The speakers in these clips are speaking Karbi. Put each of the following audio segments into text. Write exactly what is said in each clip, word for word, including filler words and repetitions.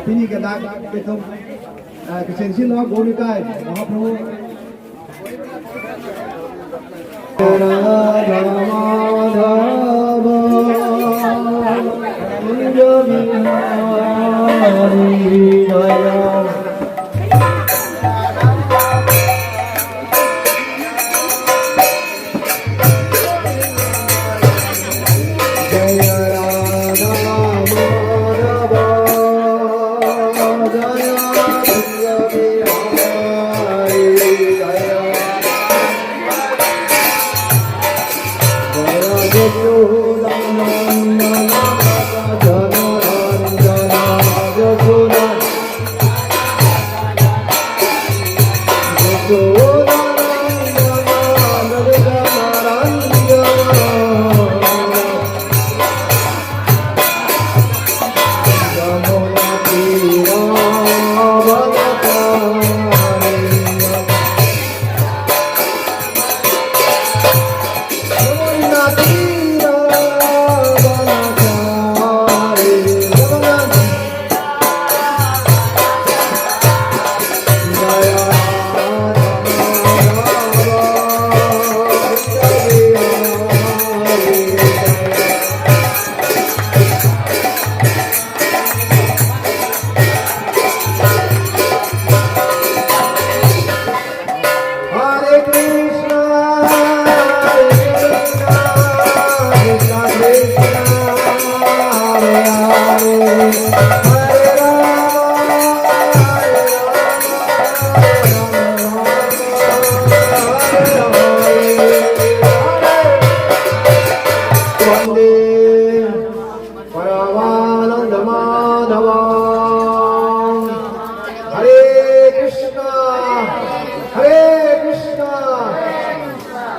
Pini kedak itum, eh, kechengsi lo Gaur Nitai Mahaprabhu. Hare Krishna, Hare Krishna, Krishna Krishna, Hare Hare, Hare Rama, Hare Rama, Rama Rama, Hare Hare. Vande Paramanandamadhavam. Hare Krishna, Hare Krishna,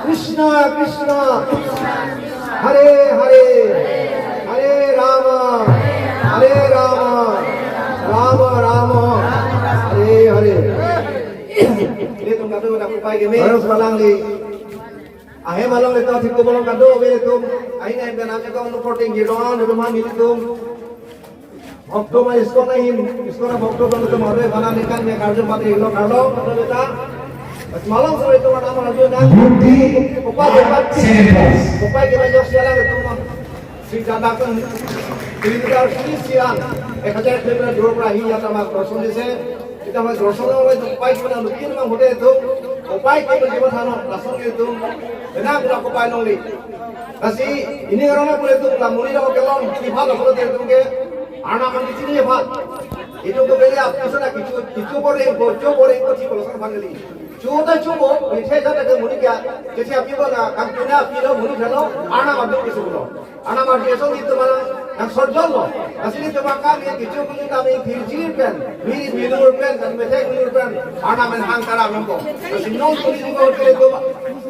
Krishna Krishna, Hare Hare, Hare Rama, Hare Rama, Rama Rama, Hare Hare. Ilitum kadokave dak kopai keme. Harus malangli. Ahem along ilitum thik kobolong kado ave ilitum. Ahin ahin benam ilitum anu porting girong ilitum han ilitum. Oktober ISKCON ahin, ISKCON a Oktober ilitum ave bana nekan ne karjo pati ilo karlo kado beta. Malong sore ilitum anam arju na. Budi. Kopai kopai. Sanitize. Kopai keme jok sialang ilitum. Sri Jadak kan kilometer suri sian, ek hajar kilometer dur pra hi yatra ma dorson dise. Kita ma dorson lo itu kopai keme na lukin mang hote itu. Kopai keme jiwa thano, lason itu. Bena kena kopai nongli. Lasi ini orang na pule itu la muni na kelong, di phala phala itu ke. Arnam mandi sini ya, Pak. Itu ke beli apa? Itu na kichu, kichu boreng ko, chu boreng ko, chi ko lason pangli. Chuta chubo, rithe jata ke muni kya, cheche api bona, kangtuna api lo muni thalo, arnam abdul kisu lo. Arnam abdul kisu itu malah yang sojol lo. Asli itu maka mi kichu kuni kami thirji pen, mi milur pen, kan mete milur pen, arnam men hang kara mengko. Asli non kuni juga hotel itu,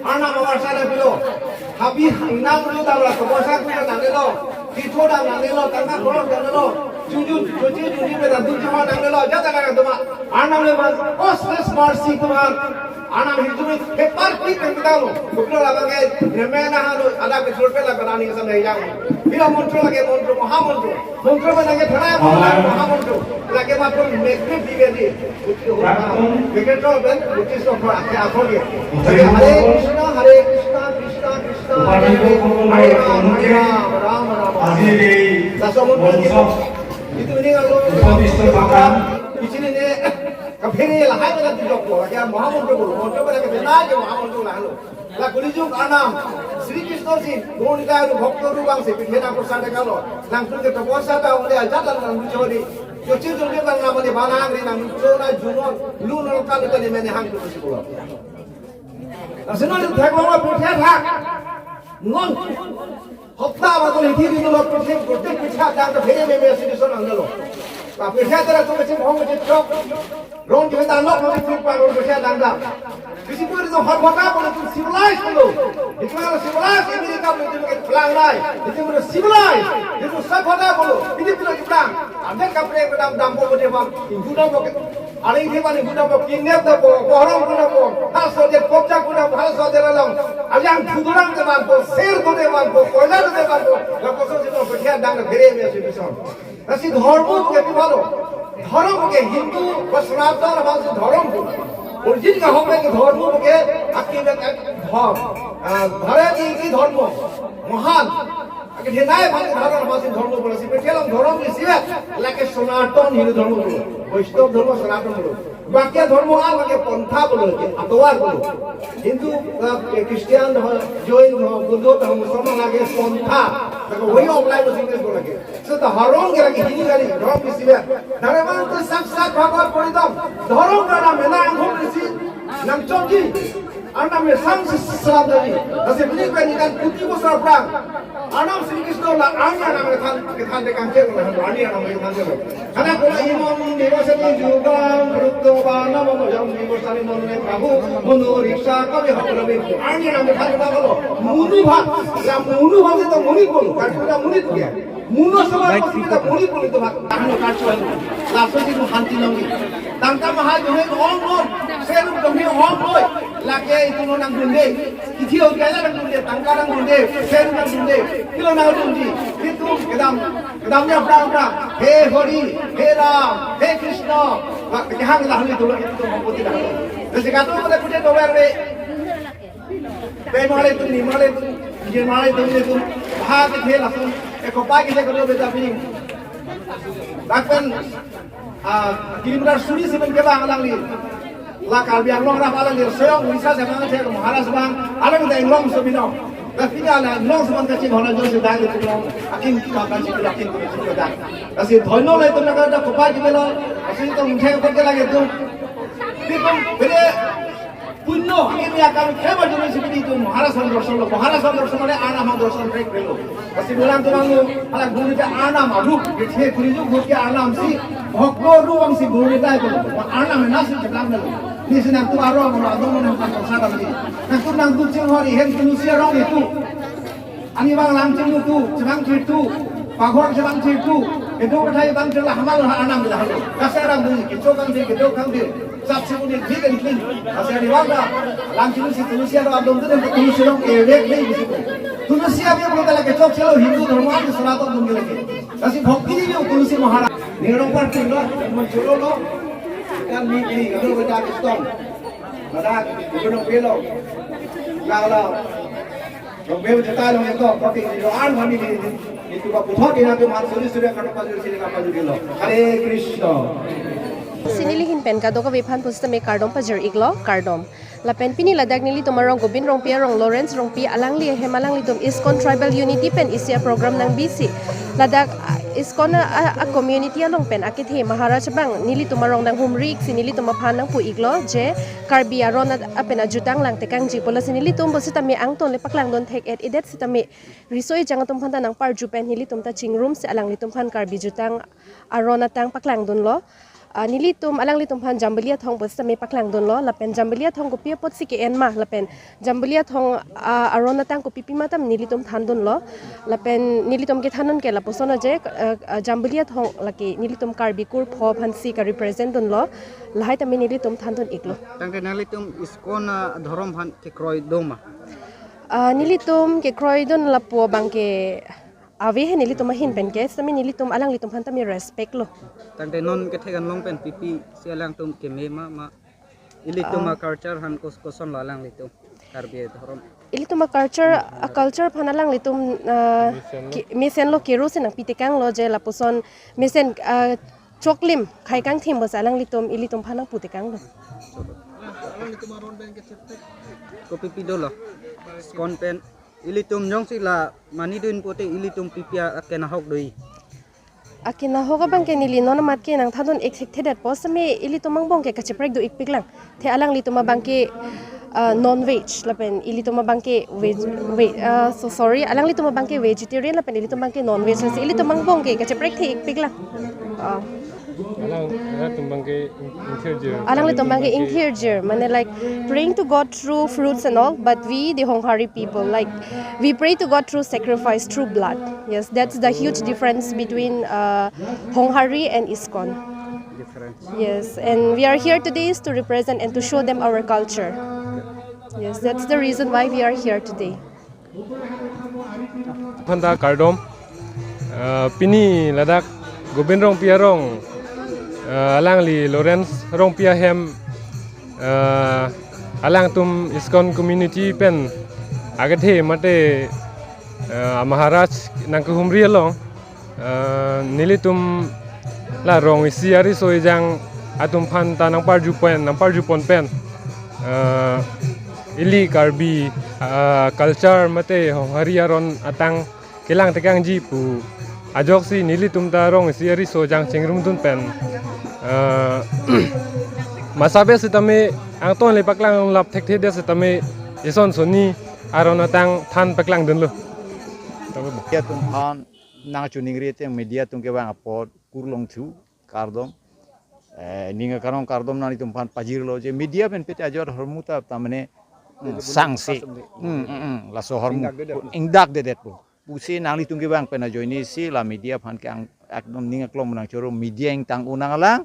arnam awar sana pilo. Habi inam lu damra, koposa kuda nangnelo, titho dam nangnelo, tangka koros nangnelo, junjun, junjun, junjun, beda junjun nangnelo, jata kara tuma. Arnam le mas, oh, this mercy tuma. Arnam hidupnya hepar ki pengkitalo. Buklo labang ke, remena halo, ada ke surpe la berani kesam yang. Bila montro lagi montro, maha montro. Montro mana ke thana montro, maha montro. Lagi matro mekri bibedi. Mekri tro ben, buti so pra ke akor ye. Hare Krishna, Hare Krishna, Krishna Krishna, Hare Hare, Hare Rama, Rama Rama. Laso montro itu. Itu ini kalau di sini nih, kaphere lahai mana tujuh puluh, lagi maha montro bolu, montro mana ke bena je maha montro lah lo. La kulijuk arnam, Sri Krishna si, Gaur Nitai ru bhokto ru bang si, pithe nang prasad kalo, nang pun ke toposa ta ule ajat lang nang chodi. Jochi jodi bang nama ni bana angri nang chona junon, lu nol kali tadi mene hang tu si kulo. Nang sino ni thek lo pithe thak. Non. Hopta ba kali thi di lo pithe, pithe pithe dang ta phe me me si di son ang lo. La pithe tara tu kecil hong kecil chok. Rong kita lo pithe pa lo pithe dang ta. Isi pun itu hot hot apa itu civilized dulu. Itu kalau civilized ini kita itu pakai pelang rai. Itu mana civilized. Itu sab hot apa dulu. Ini pun kita. Ada kaprek kedam dampo kedam. Itu dampo ke. Ada ini mana itu dampo. Kidnap dampo. Bohrong kedam dampo. Hal sodet kopcha kedam dampo. Hal sodet alam. Ada yang tudulang kedam dampo. Ser kedam dampo. Koila kedam dampo. Lapuson si no percaya dang kere me si bison. Lasi dhormo ke pi bhalo. Dhormo ke Hindu ba Sanatan ba si dhormo ke. Origin ke ahok ke dhormo ke aki ke dhormo. Ah, Bharat ki dhormo. Mohan. Aki dhenai bhalo dhormo ba si dhormo ba si pechelang dhormo ke siya. Lake Sanatan Hindu dhormo ke. Vaishnav dhormo Sanatan dhormo. Baki dhormo a lake pontha bolo ke, atovar bolo. Hindu, ah, Christian ho, Jain ho, Buddho ho, Musalman lake pontha. Lake way of life bolo English bolo ke. So ta dhormo ke lake Hindi kali, dhormo ke siya. Dhormo to sak sak bhabat poritam. Dhormo ka naam hai na anghum isi nang chonji. Arnam me sang si salam dari. Lasi bini pe nikan kuti bosar prang. Arnam Sri Krishna la arni arnam kethan, kethan de kangche ko la arni arnam kethan de. Karena ko la imam ni wasa ni juga berukto bana mo jam ni wasa ni mon ne Prabhu monu riksa kami hok rabi. Arni arnam kethan de ko. Monu bhat. La monu bhat itu moni ko. Kan kita moni tu ya. Monu sama ko kita moni ko itu bhat. Tahun karchuan. Langsung di hanti nongi. Tangka mahal jomhe ong ong. Seru jomhe ong oi. Lake itu lo nangdunde. Kithi ho kaya nangdunde. Tangka nangdunde. Seru nangdunde. Kilo nangdunde. Itu kedam. Kedamnya berang berang. He Hari. He Ram. He Krishna. Wah, kehang dah itu lo itu mampu tidak. Terus kata pada kuda dolar be. Pe male tum, ni male tum, je male tum, ni tum. Bha ke thela tum. Eko pa ke thela kado beta pining. Bahkan, ah, kilometer suri si pen kebang alangli. La Karbi Anglong rap alangli. Soyong Odisha si bang, Maharashtra bang, alang ta Anglong so binong. La pini ala Anglong so bang kaching hona jo si dai tu long. Akin kita kaching, akin kita kaching. Lasi dhoino le tum na kada kopai kita lo. Lasi tum thek kopai kita lagi tum. Pi tum, bede Punyo, ini akan khema juni si pini tum Maharashtra dorson lo, Maharashtra dorson mane Arnam dorson rek relo. Lasi bilang tum angno, hala guru ta Arnam aru, bithe kuri ju guru ta Arnam si, bhokto ru ang si guru ta itu, Arnam na si jablang lo. Ni si nang tu aro ang ado mo nang pang sa dam ni. Nang tu nang tu ching hori hen tu si arong itu. Ani bang lang chinglu tu, chibang chir tu, paghor chibang chir tu, kedo kathai bang chir la hamal ha Arnam la halo. Kasa Arnam duni, kecho kang duni, kedo kang duni, sap si uni, big and clean. Kasa di bang da, lang chinglu si tulsi aro adon tu, tulsi rong ewek ni bisi tu. Tulsi abi pun kala kechok chelo Hindu dharma tu Sanatan dun lagi. Kasi bhakti ni tulsi Maharaj. Ni rong parti lo, mon cholo lo. Kan ni ni, kedo kaja kiston. Madak, kedo pelo. Kalau Long bem jeta long ito, kopi video an kami di, di, di tuba puthot di nabi mahal suri suri akan pajur sini kapal di lo. Hare Krishna. Si neli ahin pen kadokave aphan pusitame kardom pajir iklo, kardom. Lapen pini ladak nelitum arong Gobin Rongpi arong Lawrence Rongpi alangli ahem alanglitum ISKCON Tribal Unity pen isi a-program nangbi si. Ladak, ah, ISKCON a, a, a-community along pen akethe Maharaj abang nelitum arong nanghumri ik si nelitum aphan nangpu iklo je Karbi aron at-, apen ajutang lang tekangji pu lasi nelitum pusitame angton le paklangdun thek-et-edet sitame riso ejang atum aphan ta nangparju pen nelitum ta chingrum si alanglitum aphan Karbi jutang aron atang paklangdunlo. Ah, nelitum alanglitum aphan Jambili Athong pusitame paklangdunlo. Lapen Jambili Athong kopi apotsi ke-en ma. Lapen Jambili Athong, ah, aron atang kopi pima tam nelitum thandunlo. Lapen nelitum kethandun ke lapuson aje, ah, ah, Jambili Athong lake nelitum Karbi kur pho aphansi ka-represent dunlo. Lahai tame nelitum thandun iklo. Tangte nanglitum ISKCON, ah, dhorom aphan kekroi do ma? Ah, nelitum kekroi dun lapu abang ke ave he nelitum ahin pen ke, sitame nelitum alanglitum aphan tame respect lo. Tangte non kethek anlong pen pipi si alangtum keme ma ma ilitum ah, a-culture aphan kos-, koson lo alanglitum Karbi dhorom. Ilitum a-culture, a-culture aphan alanglitum, ah, mesen lo. Ki-, mesen lo kero si nangpi tekanglo je lapuson mesen, ah, choklim khai kangthim pusi alanglitum ilitum aphan nangpu tekanglo. Kopi pi dolo. ISKCON pen ilitum jongsi la mani dun pote ilitum pipi a-, akenahok do-i. Akenahok abang ke neli non amat ke nangthandun ik thekthedet pusitame ilitum angbong ke kacheprek do ikpiklang. The alanglitum abang ke, ah, non-veg lapen ilitum abang ke veg, veg, ah, so sorry, alanglitum abang ke vegetarian lapen ilitum abang ke non-veg lasi ilitum angbong ke kacheprek the ikpiklang. Ah. Alang, alang tumbang ke ingthirjir. Alanglitum abangke ingthirjir, mane like praying to God through fruits and all, but we the Honghari people, like, we pray to God through sacrifice, through blood. Yes, that's the huge difference between uh, Honghari and ISKCON. Difference. Yes, and we are here today is to represent and to show them our culture. Yes, that's the reason why we are here today. Phanta kardom. Uh, pini ladak Gobind Rongpi arong, uh, alangli Lawrence Rongpi ahem, uh, alangtum ISKCON community pen agathe mate, uh, Maharaj nangkehumri along, uh, nelitum la rong isi ariso ejang atum phanta nangparju pen, nangparju pon pen, uh, ili Karbi, uh, culture mate Honghari aron atang kelang tekangji pu ajoksi nelitum ta rong isi ariso ejang chingrumdun pen, uh, masabe sitame angton le paklang lap thekthedet sitame ison soni aron atang than paklangdunlo. Media atum aphan nangchiningri ateng media atum kevang apot kurlong thu kardom. Eh, ning akarong kardom nanglitum aphan pajirlo je media pen pete ajor hormu ta tamane, hmm, sangsi. Hmm, hmm, hmm. Laso hormu ingdakdedet. Ingdakdedet po. Pusi nanglitum kevang pen ajoine si la media aphan ke ang ekdom ning aklong menang choro media ingtang unang alang.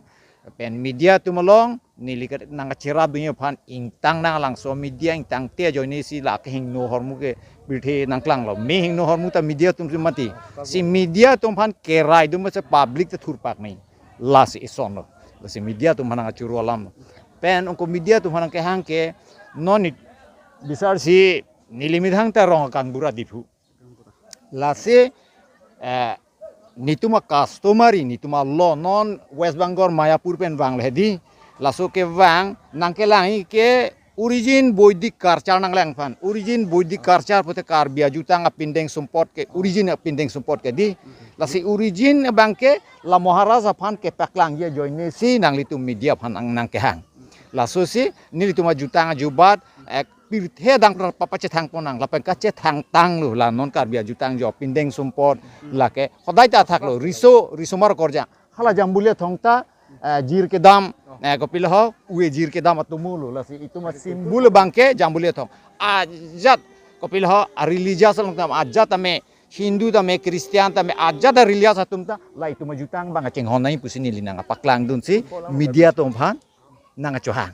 Pen media atum along neli ke nangkacherapdunji aphan ingtang nang alang so media ingtangte ajoine si la kehingno hormu ke pirthe nangklanglo. Me hingno hormu ta media atum si mati. Si media atum aphan keraidun mase public ta thurpak me. Lasi isonlo. Lasi media atum aphan nangkachoro alamlo. Pen ongko media atum aphan nangkehang ke non ni bisar si neli methang ta rong akangbura diphu. Lasi, eh, netum a-customary, netum a-law, non West Bengal Mayapur pen vang le di. Laso kevang nangkelangji ke origin Boidik culture nanglang aphan. Origin Boidik culture pute Karbi ajutang apindeng sumpot ke, origin apindeng sumpot ke di. Lasi origin abangke la Maharaj aphan kepaklangji ajoine si nanglitum media aphan nang, nangkehang. Laso si nelitum ajutang ajubat, eh, pirthe adang pra papa chethang pon nang, lapen kachethangtanglo, la non Karbi ajutang jo apindeng sumpot, lake hodai ta thaklo, riso, riso mar korja. Hala Jambuli Athong ta, eh, jir kedam, eh, kopilo ho, ue jir kedam atumlo, lasi itum a-symbol abangke Jambuli Athong. Ajat, kopilo ho, a-religious along tam, ajat tame, Hindu tame, Christian tame, ajat a-religious atum ta, la itum ajutang abang kachinghon nangji pusi neli nangpaklangdun si, media atum aphan nangkachohang.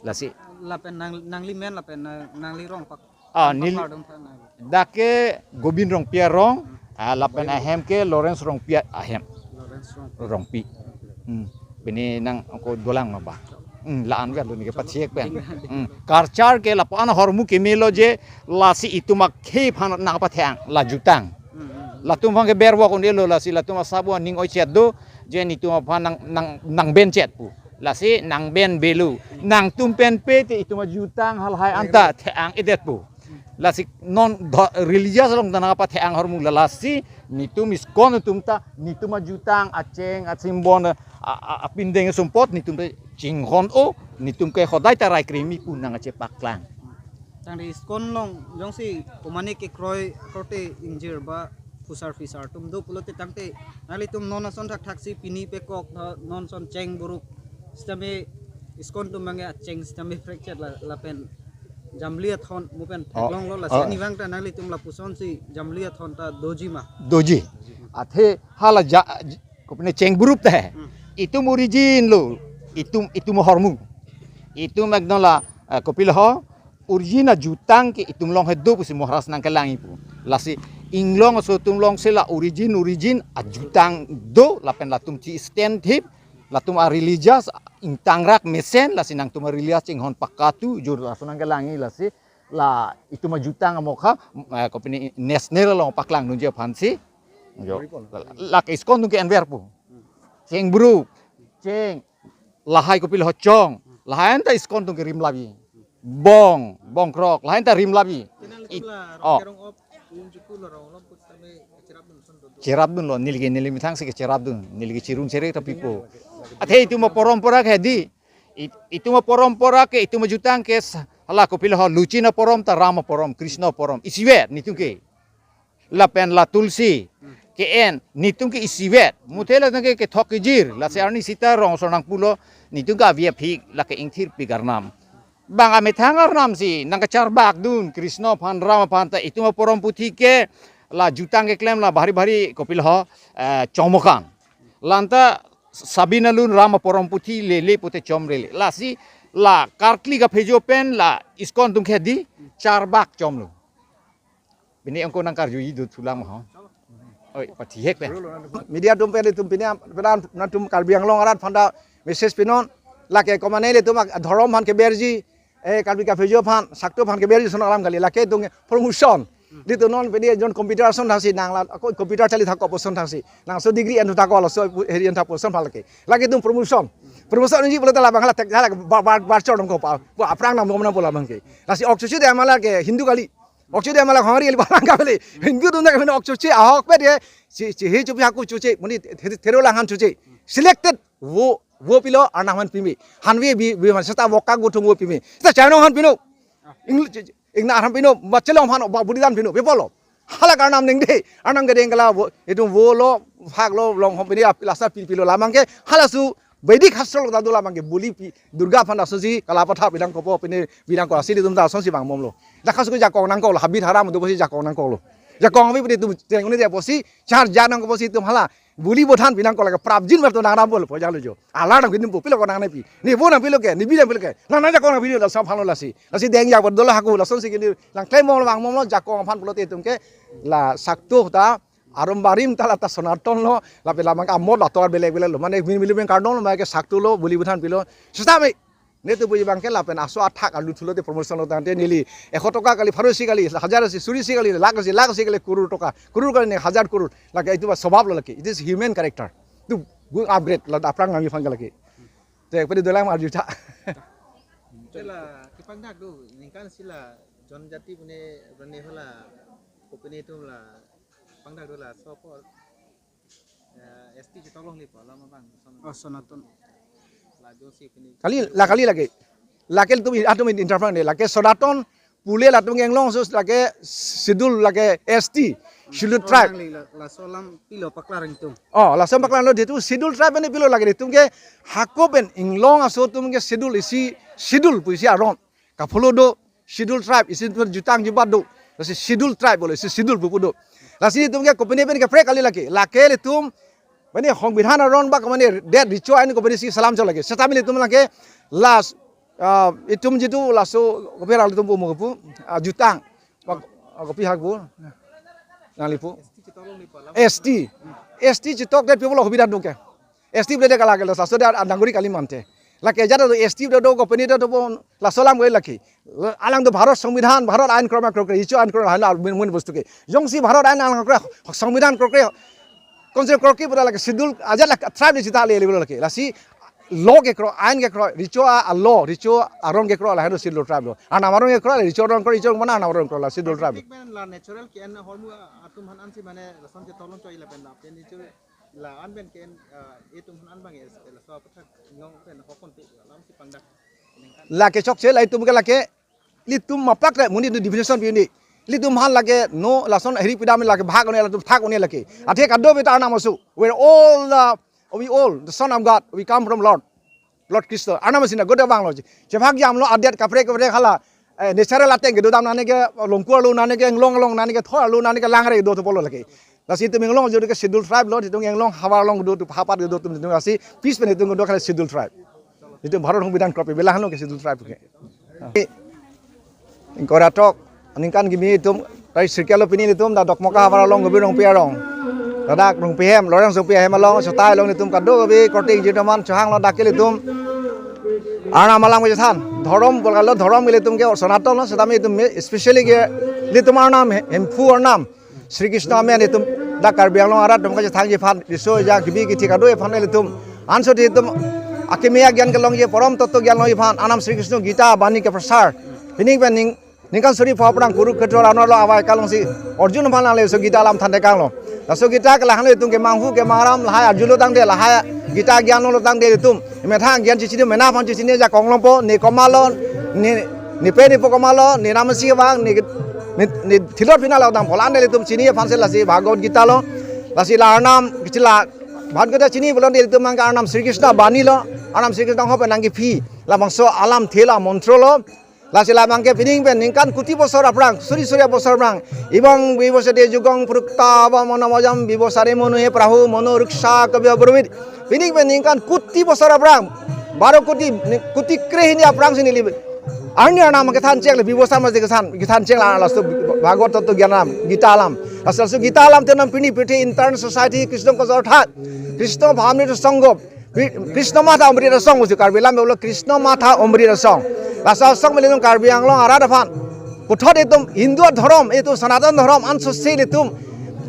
Lasi. Lapen nang, nangli men lapen nang, nangli rong pak. Ah, neli paklar dong tha nang. Dak ke Gobind Rongpi arong, ah, lapen ahem ke Lawrence Rongpi ahem. Lawrence Rongpi. Rongpi. Hmm. Pini nang ako dolang ma ba. Hmm, la-an ke alun ke pachiek pen. Hmm. Culture ke lapu-an hormu kemelo je lasi itum akhei aphan nangpathang la jutang. Hmm, hmm. Latum aphan ke berwok un-elo lasi latum asap aning oi chet do je netum aphan nang, nang, nangben chet pu. Lasi nangben belu. Nangtum pen pete itum ajutang halahai anta the-ang-edet pu. Lasi non do, religious along ta nangpathang hormu la lasi netum ISKCON atum ta netum ajutang acheng achimbon a, a, apindeng sumpot netum ta chinghon-o netum ke hodai ta rai kremi pu nangkachepaklang. Tangte ISKCON along jongsi komane kekroi korte ingjir ba phusar phisar atum do pulote tangte nanglitum non ason thakthak si pini pekok tha non ason cheng buruk sitame ISKCON atum abangke acheng sitame fracture la, lapen Jambuli Athong mo pen, oh, theklonglo lasi, oh, ani vang ta nanglitum lapuson si Jambuli Athong ta doji ma? Doji. Athe hala ja, kopine cheng buruk ta he. Hmm. Itum origin lo, itum, itum hormu. Itum ekdom la, eh, kopilo ho, origin ajutang ke itum along he do pusi Maharaj nangkelangji pu. Lasi inglong aso atum along si la origin, origin ajutang do lapen latum chi stand thip, latum a-religious ingtangrak mesen, lasi nangtum a-religious chinghon pakatu jur laso nangkelangji lasi la itum ajutang amokha, eh, kopine national along paklangdunji aphan si. Jo. La, la ke ISKCON atum ke enver pu. Cheng buruk, cheng, lahai kopilo ho chong, lahai anta ISKCON atum ke rimlabi. Bong, bongkrok, lahai anta rimlabi. It, oh. Cherapdunlo, neli ke neli methang si kecherapdun, neli ke chirung cherek ta pipo. Athe itum aporompora ke di, it-, itum aporompora ke, itum ajutang ke, sa-, hala kopilo ho, Luchin aporom ta Ram aporom, Krishna aporom, isivet netum ke. Lapen la Tulsi, ke-en, netum ke isivet, muthe la nang ke kethok kejir, lasi arni sita rong so nangpulo, netum ke avi aphi, lake ingthir pik arnam. Bang amethang arnam si, nangkacharbak dun, Krishna aphan, Ram aphan ta, itum aporom puthi ke, la jutang keklem la bhari bhari kopilo ho, eh, chomokan. Lanta sabin alun Ram aporom puthi lele pute chomrele. Lasi, la karkli kaphejo pen, la ISKCON atum ke di, charbak chomlo. Pini angko nangkarjuji dut thulang ho. Oi, pathihek pen. Media atum pen itum pini am-, peran nantum Karbi Anglong arat aphanta message pinon. Lake komatne ilitum ak-, dhorom aphan keberji, eh, Karbi kaphejo aphan, sakto aphan keberji ason alam kali. Lake itum promotion. Ilitum non pini jon computer ason thangsi nang la, ako computer chali thakpo ason thangsi. Nang so degree en thakpo laso heri en thakpo ason aphan lake. Lake itum promotion. Promotion ji pulote labang hala tek hala bar bar bar chor dong ko pa. Bo aphrang nam dong nam pu labang ke. Lasi ok chuchi de amala ke Hindu kali. Ok chuchi de amala khongri kali palang kali. Hindu atum ke mane ok chuchi ahok pe de. Si si hi chupi haku chuchi. Muni the-, the-, thero lang han chuchi. Selected vo vo pilo arnam aphan pimi. Han vi bi bi man seta vokak vo thung vo pimi. Seta chano han pino. Ing-, ingna arham pino, bachelong aphan ba buridan pino, bepolo. Hala karnam ningde, arnam kedeng kala vo, itum vo lo, phak lo, long hom pini ap-, lasa pi pilo labang ke, halaso Vedic Shastra lo ta do labang ke, buli pi, Durga aphan asonsi, kala patha bidang kopo, pini bidang ko asi ilitum ta asonsi bang momlo. Dakhas ko jakong nangkoklo, habit haram do bosi jakong nangkoklo. Jakong abi pini itum, teng uni dia bosi, char ja nangkok bosi itum hala, buli bothan pinangkok lake prapjin berto nang rambol po jalo jo. Ala nang pini po pilo ko nang nangpi. Ne vo nangpilo ke, ne bi nangpilo ke. Nang nang jakong nangpi laso aphan lo lasi. Lasi deng jak berdolo haku lasonsi kini lang klem mong lo bang mong lo jakong aphan pulote itum ke la sakto ta arum barim ta la ta Sonaton lo lapen labang amot la tor belek belek lo. Mane min milu men kardom lo mane ke sakto lo buli bothan pilo. Sesta me. Netum puji bang ke lapen aso athak alu thulote promotion lo tangte neli ekho toka kali, pharo isi kali, hajar isi, suri isi kali, lakh isi, lakh isi kali, kurur toka, kurur kali ne hajar kurur. Lake itu ba sobab lo lake. It is human character. Tu gu upgrade la aphrang nami phang lake. Te pedi dolang arju tha. Sila kepangdak do, ningkan sila jonjati pune rene hala kopine atum la pangdak do laso apor. Eh, S T chetok longle po, lama bang, son. Oh, Sonaton. La jongsi pini. Kali, la kali lake. Lake tum atum interfere ne. Lake Sonaton pule latum ke Anglong aso lake schedule lake S T, schedule tribe. Nangli la, laso alam pilo paklar ingtung. Oh, laso paklar lo itum schedule tribe ne pilo lake itum ke hako pen Anglong aso atum ke schedule isi schedule pusi aron. Kapholo do schedule tribe, isi itum jutang jubat do. Lasi schedule tribe bole, isi schedule pupu do. Lasi itum ke kopine pen kaprek kali lake. Lake ilitum, mane songbidhan aron bak mane det recho ain kopine si salam chol lake. Setame ilitum lake last, ah, itum jitu laso kopine ilitum pu mo pu, ah, jutang. Bak, ah, kopi hak pu. Nangli pu. S T. S T chetok det people hobidhan do ke. S T ble de kala kala laso de anangguri kali mante. Lake jada do S T do do kopine do do laso alam goi lake. Alang do Bharat Songbidhan, Bharat ain kroma krokre, icho ain kroma hana mun mun bostu ke. Jongsi Bharat ain alang krokre, Songbidhan krokre. Konsep krokre pura lake schedule aja lake tribe ni chita le le lake. Lasi law ke krok, ain ke krok, recho a, a law, recho aron ke krok la hanu schedule tribe lo. Arnam aron ke krok, recho aron krok, recho mana arnam aron krok la schedule tribe. Tik ben la natural ke an hormu atum han ansi mane lason chetok long choi la pen la pen recho La an pen ken, ah, itum han an bang es, laso apathak Anglong pen hokon te, alam si pangdak. Lake chokche la itum ke lake, ilitum mapak te, muni tu definition pi ni. Ilitum han lake, no, lason heri pidam lake, bhag one, latum thak one lake. Athe kado beta arnam aso. We're all the, we all, the son of God, we come from Lord. Lord Christ, arnam asin na gode bang lo ji. Chebhak jam lo adet kaprek kaprek hala, eh, natural ateng ke dodam nane ke longkur lo nane ke nglong long nane ke thor lo nane ke langre do to polo lake. Lasi itum Anglong jo ke schedule tribe lo, itum Anglong havar along do to hapat do to itum asi, peace pen itum do khala schedule tribe. Itum Bharat Songbidhan krok bela hano ke schedule tribe ke. Ingkoi ra throk, aningkan kimi itum, tai sirkelo pini itum, dak Dokmoka havar along Gobir Rongpi arong. Ladak Rongpi hem, Lawrence Rongpi hem along, sotai along itum kado Gobir, korte ingjir teman, chehang lo dakil itum. Arnam alam kechethan, dhorom, bolkalo dhorom ke itum ke Sonaton lo, setame itum me, especially ke, itum arnam, he-, Hemphu arnam. Sri Krishna amen itum dak Karbi Anglong arat dom kachethangji aphan, riso ejang kibi kithi kado aphan itum. Anso itum akimi agyan kelongji porom toto gyan longji aphan, anam Sri Krishna Gita bani keprasar. Pining pen ning, ningkan suri pho aphrang Kurukshetra ran arlo avai kalong si Arjun aphan le so Gita alam than tekang lo. Laso Gita ke lahan itum kemanghu kemangram lahai arjulo tangte lahai Gita gyan lo tangte itum. Methang gyan chichini mena aphan chichini ajakong longpo, ne komatlo, ne, ne pe ne po komatlo, ne namasi vang, ne, ne, ne thilot pina lo dam pholan de itum chini aphan si lasi Bhagavad Gita lo. Lasi la Arnam kechela, bang keta chini pulote itum abang ke Arnam Sri Krishna bani lo, Arnam Sri Krishna ho pen nangkephi, labangso alamthe lo, montro lo. Lasi labang ke pining pen ningkan kuti bosor aphrang, suri suri bosor aphrang, ibang vivosati jugong prukta va manamajam vivosare manu he prahu manu riksha kavya bruvit. Pining pen ningkan kuti bosor aphrang, baro kuti, kuti krehini aphrang si neli arni Arnam kethan chek le, vivosar masi kethan, kethan chek la laso Bhagavatam to gyan alam, Gita alam. Laso, laso Gita alam tenam pini pirthe International Society Krishna Kosor Tha, Krishna Bhamni Sangho, Kri-, Krishna Matha Amrit Asong pusi Karbi lam pulo Krishna Matha Amrit Asong. Laso asong mele nung Karbi Anglong arat aphan, puthot itum Hindu adhorom, itum Sanatan adhorom, ansose itum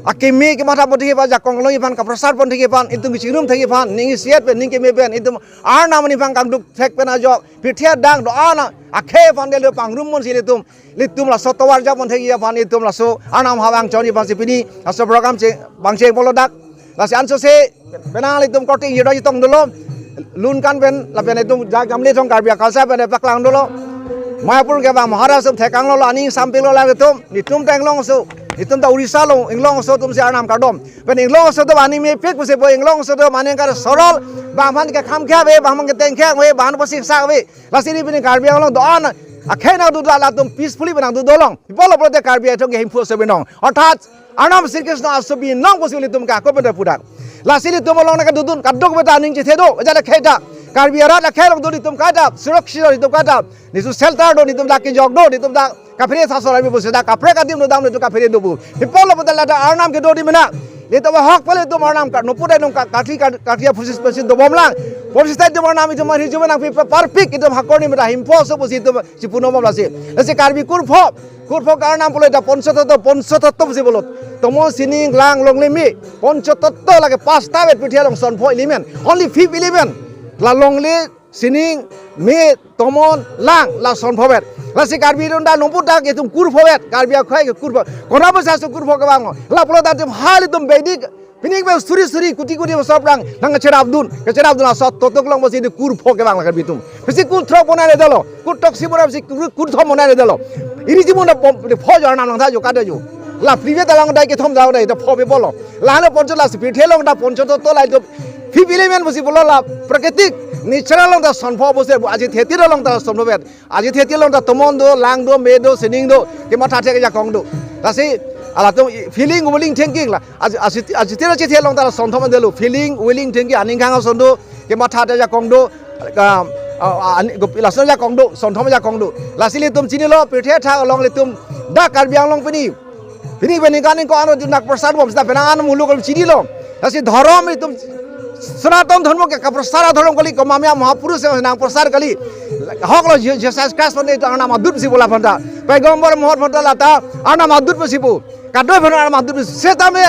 akeme kematha pon thekji aphan, jakong longji aphan, kaprasar pon thekji aphan, itum kechingrum thekji aphan, ning isiet pen, ning keme pen, itum Arnam arni aphan kangduk thek pen ajok, pirthe adang do-an akhei aphan delo pangrum ponsi itum, itum laso tovar ja pon thekji aphan, itum laso Arnam ha vangchonji aphansi pini laso program che, bang che pulo dak. Lasi ansose penang itum korte ira jitong dolo. Lun kan pen lapen itum ja Gamle Thong Karbi Akhalsa pen paklang dolo. Mayapur ke bang Maharaj sum thekang lo, aning sampik lo la itum, itum ta Inglong aso, itum ta Orissa along, Inglong aso atum si Arnam kardom. Pen Inglong aso atum aning mepik pusi po, Inglong aso atum aning kar sorol, bang aphan ke kham kya ave, bang aphan ke teng kya ave, bang aphan pasi sa ave. Lasi neli pini Karbi Anglong do-an akhei nangdodun, latum peacefully pen nangdodun long. Pi apotlo pulote Karbi atum ke Hemphu aso binong. Orthat Arnam Sri Krishna aso binong pusi ilitum ke ako pen pudak. Lasi ilitum along nangkedodun kadokave ta aning chethe do, ajat akhei ta. Karbi arat akhei along do itum kaita, surakshit do itum kaita. Netum shelter do, netum dak kejok do, netum dak kaphere thasor abi pusi dak kaprek adim do dam netum kaphere do pu. Pi apotlo pulote lata Arnam kedo di mena. Ilitum ahok pale itum Arnam ka, noput itum ka, kati ka, kati aphusis pusi dobom lang. Pusi ta itum Arnam itum arhi jume nangpi pa-, parpik itum hakorni mena Hemphu aso pusi itum si puno bom lasi. Lasi Karbi kurpho, kurpho ke Arnam pulo ta poncho totto, poncho totto pusi pulo. Tomon, sining, lang, longle, me. Poncho totto lake pasta vet pirthe along sonpho element. Only fifth element. La longle, sining, me, tomon, lang, la sonpho vet. Lasi Karbi atum ta noput dak itum kurpho vet. Karbi akhei ke kurpho. Konat pusi laso kurpho kevang lo? La pulo ta itum hal itum Vedic pining pen suri suri kuti kuti bosor aphrang nangcherapdun, kecherapdun laso totto kelong pusi itum kurpho kevang la Karbi atum. Pusi kurthrok monai le dolo, kurthroksi monai pusi kur-, kurthrok monai le dolo. Iri jimun da pom, de pho jo Arnam langtha jo kada jo. La previous ta langdai kethom dai dai ta pho pi apotlo. La hano poncho lasi pirthe along ta poncho totto la itum fifth element pusi pulo la prakriti, natural along ta sonpho pusi bu ajit heti along ta sonpho vet. Ajit heti along ta tomon do, lang do, me do, sining do, kematha thek ajakong do. Lasi halatum feeling, willing, thinking la. Ajit, ajit, ajit heti along ta sonthom delo. Feeling, willing, thinking, aning khang ason do, kematha thek ajakong do. Ka, a, a, ani, go, lason ajakong do, sonthom ajakong do. Lasi ilitum chinilo, pirthe athak along ilitum dak Karbi Anglong pini. Pini pini kaning ko ano junak prasad bom sita penang ano muluk kali chinilo. Lasi dhorom itum Sanatan dharma ke kaprasar dhorom kali, ko mamya Mahapurush nangprasar kali. Ahok lo Je-, Jesus Christ pon itum Arnam adut pusi bola aphan ta. Paigombor Muhammad aphan ta lata Arnam adut pusi pu. Kadoi aphan Arnam adut pusi. Setame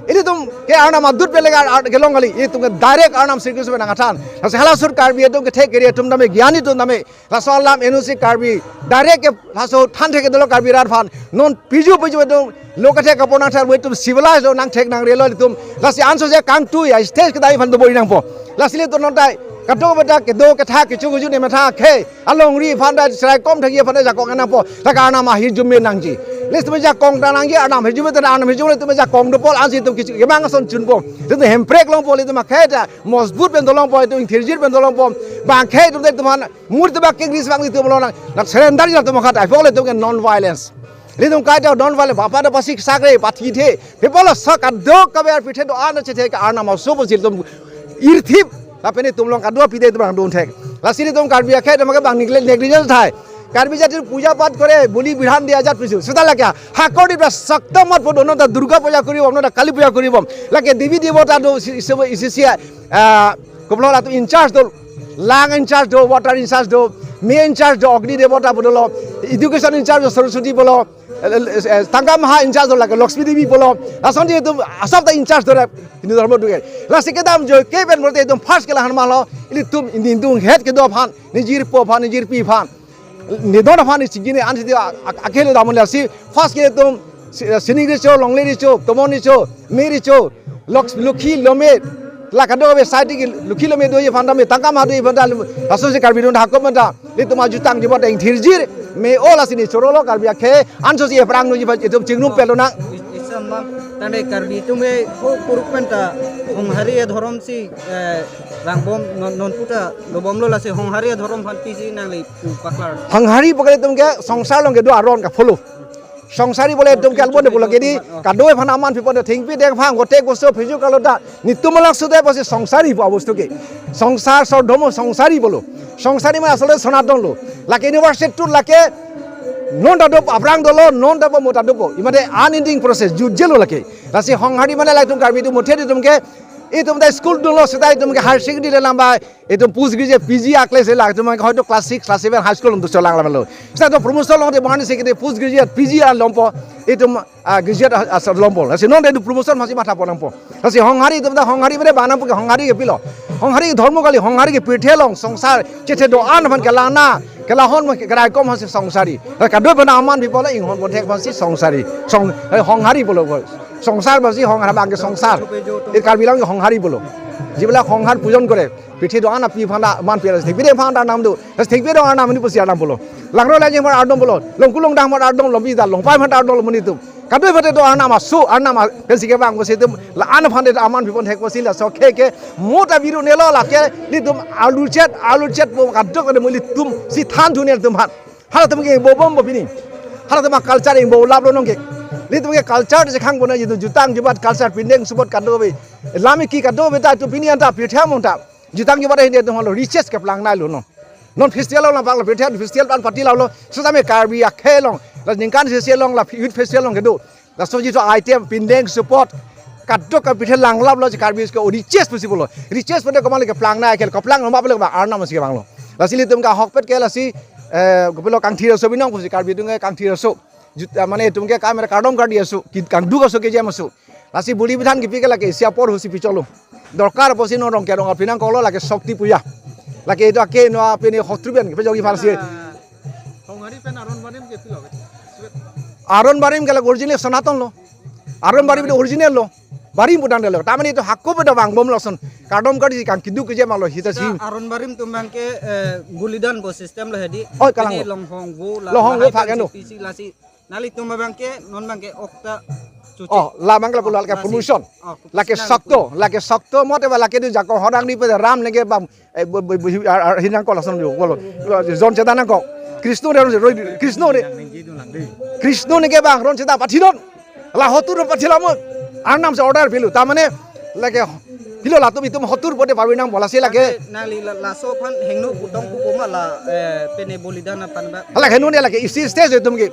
ilitum ke Arnam adut pen le ar-, ar-, kelong kali. Itum ke direct Arnam Sri Krishna pen nangthan. Lasi halaso Karbi atum kethek kere atum tame, gyani atum tame. Laso alam enu si Karbi direct ke laso than thek dolo Karbi rat aphan. Non piju piju itum lo kethe kapo nangthan, itum civilized lo, nangthek nangrelo itum. Lasi ansose kangtui a stage kedai aphan doboi nangpo. Lasi ilitum non tai kadokave ta kedo ketha kecho kejun ne matha akhei alongri aphan ta serai kom thekji aphan ta jakong nangpo. Lake Arnam ahirjume nangji. Ilitum jakong ta nangji, Arnam ahirjume ta, Arnam ahirjume itum jakong dopo, ansi itum kecho kemang ason chunpo. Itum hemprek longpo, itum akhei ta mojbut pen dolongpo, itum ingthirjir pen dolongpo. Bang akhei itum ta itum aphan mur tebak ke gris bang itum lo nang, nang surrender ya itum khat, ai pole itum ke non violence. Ilitum kaita non violence, bapa ta pasik sakre, pathi the. Pi apotlo sa kadokave ar pirthe do-an chethe ke Arnam aso pusi itum irthip. Lapen itum along kadokave pide itum bang dun thek. Lasi ilitum Karbi akhei itum ke bang negle-, negligence thai. Karbi jati puja pat kore, boli bidhan dia ajat pusi. Seta lake hakorni pra sakta mat po do, non ta Durga puja koribom, non ta Kali puja koribom. Lake Devi Devata do isi, isi, isi, isi, ah, koplo latum in charge do. Lang in charge do, water in charge do, me in charge do, Agni Devata pu dolo, education in charge do, Saraswati pu dolo, eh, eh, eh, tangka maha in charge do lake Lakshmi Devi pu dolo, lason di itum asap ta in charge do re, Hindu dharma do ke. Lasi kedam joike pen pulote itum first ke la han malo, ilitum Hindu het kedo aphan, nijir po aphan, nijir pi aphan. Nidon aphan isi gini an sidi a-, a-, akhei lo damon lasi first ke itum si-, sining recho, longle recho, tomon recho, me recho, loks-, lokhi lome, la kadokave side ke lokhi lome doji aphan tame, tangka maha doji aphan tame, laso si Karbi atum hakop menta, ilitum ajutang jibo ta ingthirjir, me-o lasi ne chorolo Karbi akhei, ansose aphrang no jibo itum chingrum pelo nang. Tangte Karbi atum ke ko kuruk penta Honghari adhorom si, eh, vangbom non, non puta dobomlo, lasi Honghari adhorom aphan pisi nangli pu paklar. Honghari pu ke itum ke songsar along kedo aron ka follow. Songsari pu ke itum ke albon de pu lake di, kadokave aphan aman pipo de, thengpi dengphang, gotek boso phiju kalo ta, netum alak sude pusi songsari pu abostu ke. Songsar sordhomo songsari pulo. Songsari mane asole Sonaton lo. Lake university tu lake non ta dopo, aphrang dolo, non ta dopo, mo ta dopo. Imate unending process, jutjelo lake. Lasi Honghari mane la itum Karbi atum muthe itum ke, itum ta school dunlo seta itum ke higher secondary le lamba, itum post graduate P G a class le la, itum ke hoito class six, class seven high school along dusarlang lamlo. Seta itum promotion longte mane secondary post graduate P G a lompo, itum, ah, graduate, ah, ah, lompo. Lasi non ta itum promotion masi matha ponangpo. Lasi Honghari itum ta Honghari mane bana pu ke Honghari ke pilo. Honghari ke dhormo kali, Honghari ke pirthe along songsar chethe do-an aphan kelana, kelahon aphan ke keraikom aphansi songsari. Kadokave aphan aman pipo la inghon ponthek aphansi songsari. Song, eh, Honghari pulo. Songsar pusi Honghari abang ke songsar. E Karbi alam ke Honghari pulo. Jibilak Honghar pujon kore. Pirthe do-an api aphan ta aman pilo. Thengpi dengphang ta arnam do. Thengpi do-an arnam ni pusi arnam pulo. Langro langjeng aphan arnam pulo. Longku longdang aphan arnam, lombi da longpai aphan ta arnam lo monit atum. Kadokave aphan ta do arnam aso, arnam a-, pensi kevang pusi itum la-an aphan ta aman piponthek pusi laso akhei ke mo ta biru nelo lake ilitum alu chet, alu chet mo kadokave mo ilitum si thanthu nelitum aphan. Halatum ke bo bompo pini. Halatum a-culture ingbo laplo nonke. Ilitum ke culture si khang bona itum jutang jubat culture pindeng supot kadokave. Lami ki kadokave ta itum pini anta pirthe among ta. Jutang jubat ahini itum halo richest keplang nai lo non. Non festival along bang lo pirthe festival pan party lalo. Sesame Karbi akhei along. La ningkan sesi along la youth festival along kedo. Laso jitu item pindeng supot kadokave pirthe langlaplo si Karbi ke richest pusi pulo. Richest pute komat le keplang nai akhei, keplang lo ma pule ba arnam si kevanglo. Lasi ilitum ke ahokpet ke lasi, eh, kopilo kangthir aso binong pusi Karbi atum ke kangthir aso. Jut, ah, mane itum ke kamera kardom kardi aso, ki kangduk aso kejem aso. Lasi buli bithan kipi ke lake isi apor husi picholo. Dorkar pusi non Rongke arong apinang kolo lake Shakti Puja. Lake itum ke non apini hotruben kepejogi pharsi. Honghari pen aron barim ke pilo ke? Aron barim ke la original Sonaton lo. Aron barim itu original lo. Barim putang delo. Tamani itum hako pada vangbom lason. Kardom kardi kangkiduk kejem alo hita si. Aron barim atum abang ke, eh, gulidan bo system lo hedi. Oh, kalang. Ini lo. Longhong vo la. Longhong vo lahai phak pen anu. Pisi lasi. Nanglitum abang ke, non abang ke okta chuchu. Oh, la abang ke la pulo lake promotion. Oh, lake sakto, lake sakto mote ba lake di jako horang di pe ram neke bang, eh, bu, bu, bu, ar, ar, hinang ko lason yo, kolo. Jon cheta nangkok. Krishna de, Krishna de. Krishna neke bang ron cheta pathinon. La hotur pathilamo. Arnam si order pilo. Tamane lake pilo latum itum hotur pote parvinang bola si lake. Nangli la, laso aphan hingno putong pu koma la, eh, pene bolidan aphan ba. Hala hingno ne lake isi stage itum ke.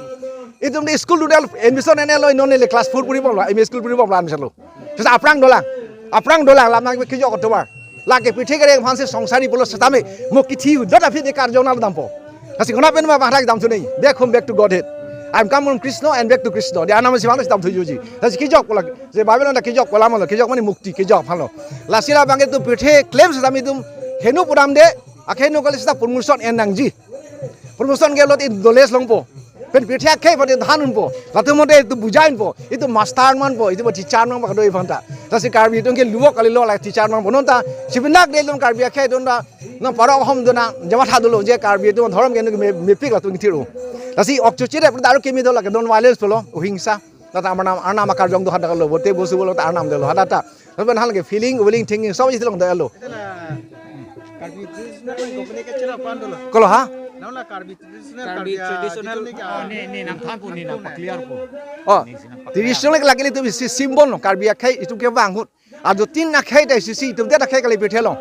Itum de school dun admission ene lo, non le class four puri bomlo, M E school puri bomlo admission lo. Sesa aphrang dolang. Aphrang dolang lam nang kijok October. Lake pirthe kereng aphansi songsari pulo setame. Mo kithi dot aphi de karjong nal dampo. Lasi kona pen ma bahra dam thunei. Back home, back to Godhead. I am come from Krishna and back to Krishna. Dia nama si bang dam thujuji. Lasi kijok pulo. Je Bible anta kijok pulo malo. Kijok mane mukti kijok aphanlo. Lasi la abang ke itum pirthe claim setame itum hingno pudam de. Akhei no kali seta promotion en nangji. Promotion ke lot in doles longpo. Pen pirthe akhei pen than unpo. Latum mote itum bujainpo. Itum master manpo. Itum teacher manpo kadokave aphanta. Lasi Karbi atum ke luwok kali lo la teacher manpo. Non ta sipinak de itum Karbi akhei atum ta. Non parok hom do na. Jama tha dolo je Karbi atum dhorom ke nu me, mepik latum kithir o. Lasi ok chuchi de pura daru kemi do lake non violence pulo. Ohingsa. Lata arnam, arnam akarjong do handa lo. Bote bosu pulo ta arnam delo handa ta. Lapen hal ke feeling, willing, thinking, sob isi long delo. Itu la Karbi traditional company ke chira pan dolo. Kolo ha? Nang la Karbi traditional, Karbi Karbi, ah, traditional. Gitu nih, ah. Oh, ne, ne, nang than po, ne, nang pa-clear po. Oh, ne, nang pa-clear. Traditional ke lake itum isi symbol lo, Karbi akhei itum kevang ahut. Ado tin akhei ta isi si itum ta akhei kali pirthe along.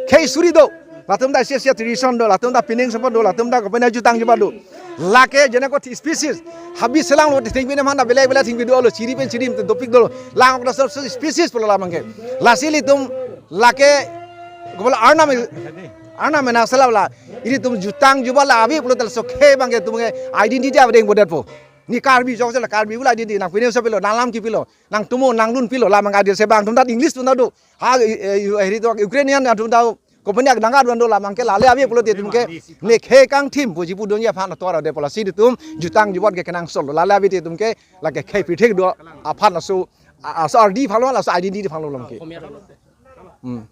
Khei suri do. Latum ta isi isi tradition do, latum ta pining sempon do, latum ta kopena jutang jubat do. Lake jene ko thi species. Habi selang lo thengpi ne manda belai belai thengpi dolo, chiri pen chiri dopik dolo. Lang ok da so species pulo la abang ke. Lasi ilitum lake ko pulo arnam, arnam mena sela la. Ilitum jutang jubat la abi pulo tel so khei abang ke itum ke identity abang deng bodet po. Ne Karbi jok jela Karbi ula identity nang pining so pilo, nang lam ki pilo, nang tumo nang lun pilo, la abang ke adia se abang atum ta English atum ta do. Ha, eh, eh, eh, heri to Ukrainian atum ta Kopanya nang adwan do la abang ke lale abi pulote itum ke ne khei kangthim puji pu dunji aphan ator ade pulo si itum jutang jubat ke kenangsot lo. Lale abi te itum ke lake khei pirthe do aphan laso, a, laso ardi aphan lo, laso identity aphan lo lom ke. Hmm.